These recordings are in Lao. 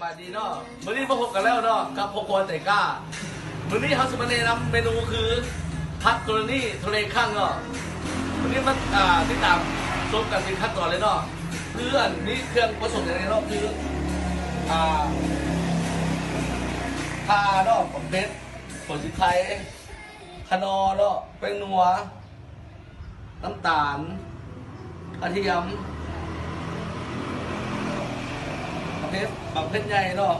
ສະບາຍດີເນາະ ມື້ນີ້ມາພົບກັນແລ້ວເນາະ ກັບຄອບຄົວໃຈກ້າ. ມື້ນີ້ເຮົາຊິມາແນະນຳເມນູຄື ຜັດກໍລະນີທະເລຄັງເນາະ. ມື້ນີ້ມາ ອ່າ ຕິດຕາມຊົມກັນເປັນຂັ້ນຕອນເລີຍເນາະ. ຄືອັນນີ້ເຄື່ອງປະສົມຫຍັງແນ່ເນາະ ຄື ອ່າ ຂ່າເນາະ ບັກເຜັດ ຫົວສີໄຄ ຂະໜໍ່ເນາະ ແປ້ງນົວ ນ້ຳຕານ ກະທຽມ ບັກເຜັດ ບັກເຜັດໃຫຍ່ເນາະ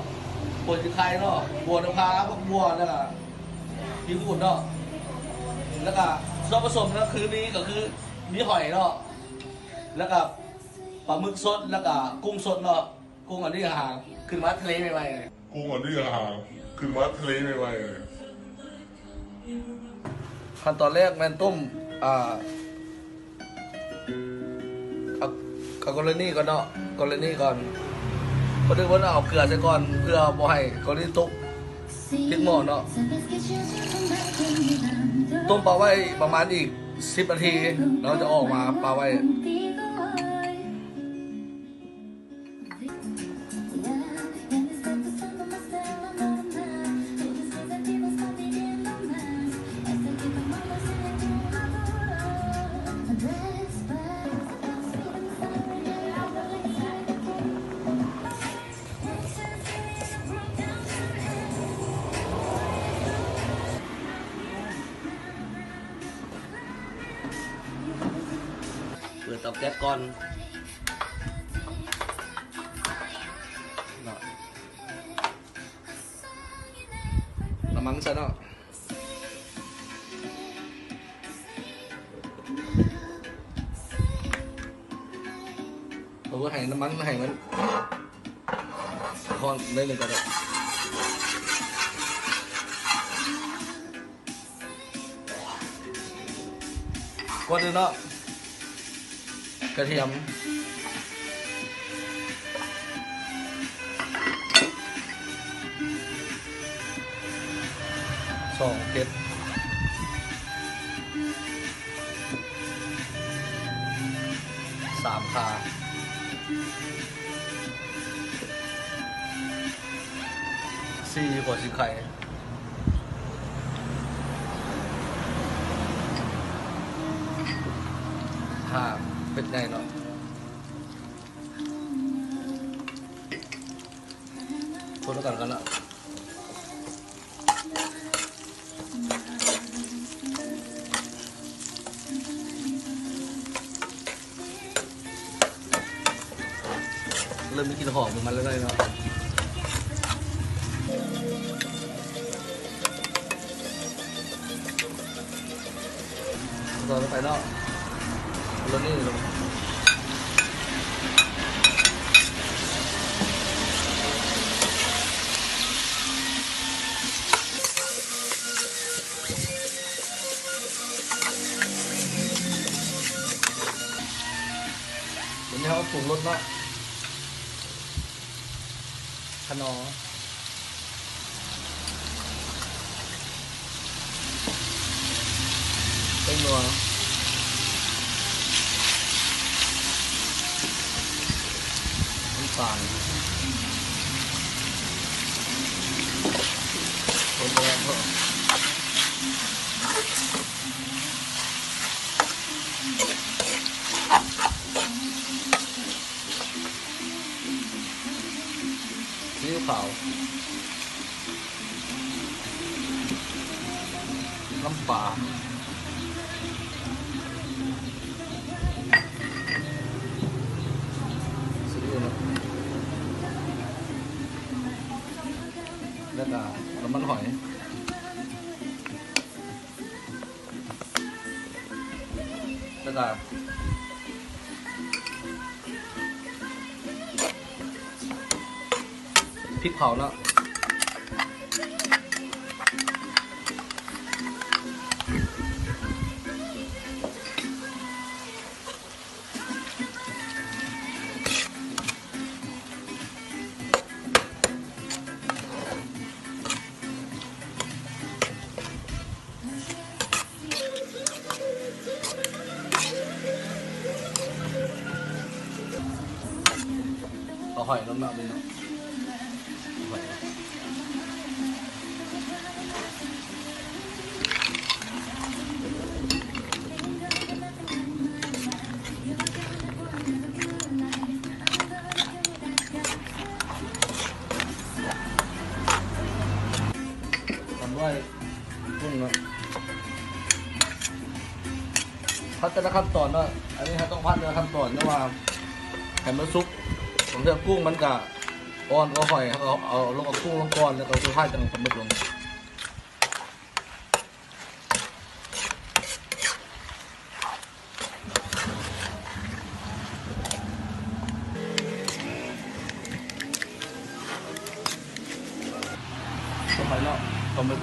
ຫົວສີໄຄເນາະ ບົວນະພາ ຜັກບົວ ແລ້ວກະ ຂີ້ຫູດເນາະ. ແລ້ວກະສ່ວນປະສົມກະຄືມີ ກະຄືມີຫອຍເນາະ ແລ້ວກະປາໝຶກສົດ ແລ້ວກະກຸ້ງສົດເນາະ. ກຸ້ງອັນນີ້ຫາຂຶ້ນມາທະເລໃໝ່ໆ ກຸ້ງອັນນີ້ຫາຂຶ້ນມາທະເລໃໝ່ໆ. ຂັ້ນຕອນແລກແມ່ນຕົ້ມ ອ່າ ເອົາ ເອົາກໍລະນີກ່ອນເນາະ ກໍລະນີກ່ອນ. ເພິ່ນເອີ້ນເອົາເກືອໃສ່ກ່ອນ ເພື່ອບໍ່ໃຫ້ກໍລະນີຕົກ ຕິດໝໍ້ເນາະ. ຕົ້ມປະໄວ້ປະມານອີກສິບນາທີ ເຮົາຈະເອົາອອກມາປະໄວ້. ເປີດເຕົາແກັສກ່ອນເນາະ ນ້ຳມັນໃສ່ເນາະ. ເອົາໃຫ້ນ້ຳມັນໃຫ້ມັນຮ້ອນໜ້ອຍໜຶ່ງກ່ອນເນາະ. ກ່ອນອື່ນເນາະ ກະທຽມ ສອງ ເຜັດ ສາມ ຂ່າ ສີ່ ຫົວສີໄຄ ຫ້າ ເຜັດໃຫຍ່ເນາະ. ຄົນນຳກັນກ່ອນເນາະ. ເລີ່ມມີກິ່ນຫອມຂອງມັນແລ້ວເນາະ. ຕໍ່ໄປເນາະ ໂລນີ້ລົງ. ດຽວນີ້ເຮົາປຸງລົດເນາະ ຂະໜໍ່ ແປ້ງນົວ ນ້ຳຕານ ຄົນແລ້ວ ຊີອິ້ວຂາວ ນ້ຳປາ ຊີອິ້ວເນາະ ແລ້ວກະນ້ຳມັນຫອຍ. ແລ້ວກະພິກເຜົາເນາະ. ເອົາຫອຍລົງເນາະ ເນາະ. ຜັດແຕ່ລະຂັ້ນຕອນເນາະ ອັນນີ້ເຮົາຕ້ອງຜັດແຕ່ລະຂັ້ນຕອນ ເພາະວ່າໃຫ້ມັນສຸກ ບາງເທື່ອກຸ້ງມັນກະອ່ອນກວ່າຫອຍ ເຮົາກໍເອົາລົງ ເອົາກຸ້ງລົງກ່ອນ ແລ້ວກໍສຸດທ້າຍຈັ່ງປາໝຶກລົງ. ຕໍ່ໄປເນາະ ປາໝຶກ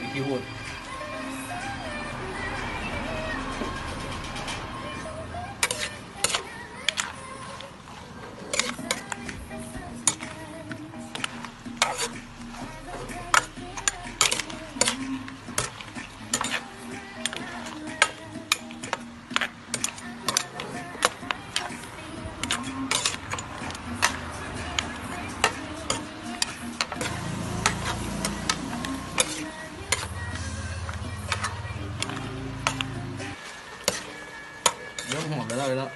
ມີຂີ້ຫູດ. ເລີ່ມຫອມແລ້ວເນາະ.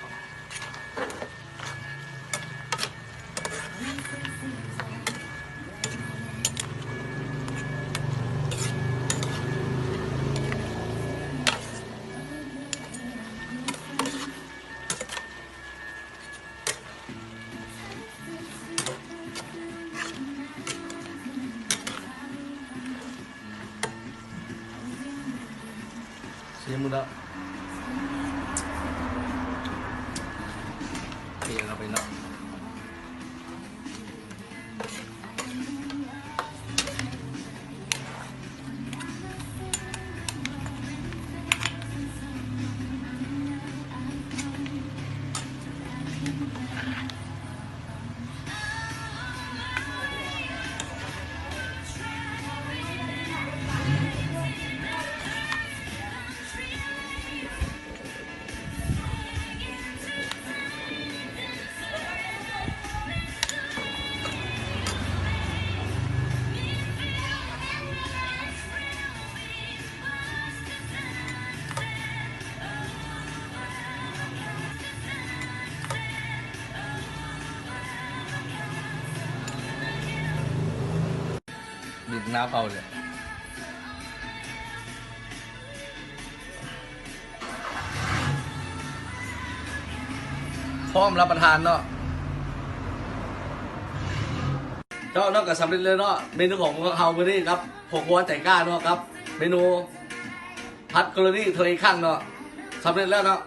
ຊີມເບິ່ງເດີ ເທເຂົ້າໄປເນາະ. ດູດໜ້າເຜົາເລີຍ. ພ້ອມຮັບປະທານເນາະ. ເຈົ້າເນາະ ກໍສຳເລັດແລ້ວເນາະ ເມນູຂອງພວກເຮົາມື້ນີ້ກັບພໍ່ຄົວໃຈກ້າເນາະ ກັບເມນູຜັດກໍລະນີທະເລຄັງເນາະ ສຳເລັດແລ້ວເນາະ.